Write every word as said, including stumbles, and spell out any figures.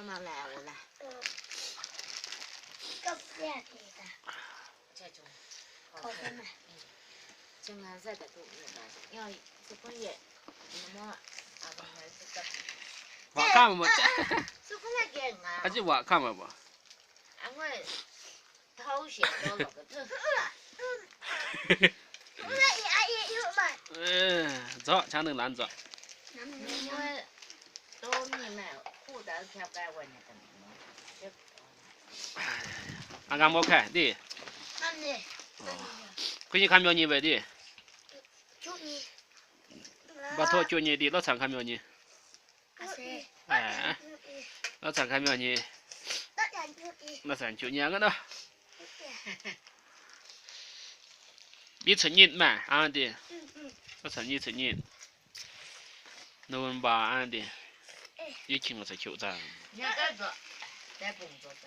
妈妈来，我来。 ကပ်ပြတ်နေတာ 这种。 ခေါ်ပေးမယ် 这个在这都没有关系，要这个也，那么啊，我们这个， ဝါခမမ 这个也给俺， အချစ်ဝါခမမ 俺们偷写都了个这， ဘယ်အရေးယူမှ အဲဇောချားနုလမ်းဇော 因为都你们裤裆跳该我那个，这 အကမောခဲဒီ မမ်နေ ခွင့်ရခမ်းမျိုးညီပဲဒီ ကျူညီ ဘတ်ထိုးကျူညီဒီလော့ဆန်ခမ်းမျိုးညီ အစေ အဲလော့ဆန်ခမ်းမျိုးညီ တတ်တန်ကျူညီ လော့ဆန်ကျူညီကနော်ဒီစညစ်မအာဒီလော့ဆန်ညီစညစ်နိုဝင်ဘာအာဒီယခင်ကစကျူတာ 你要干什？在工作在。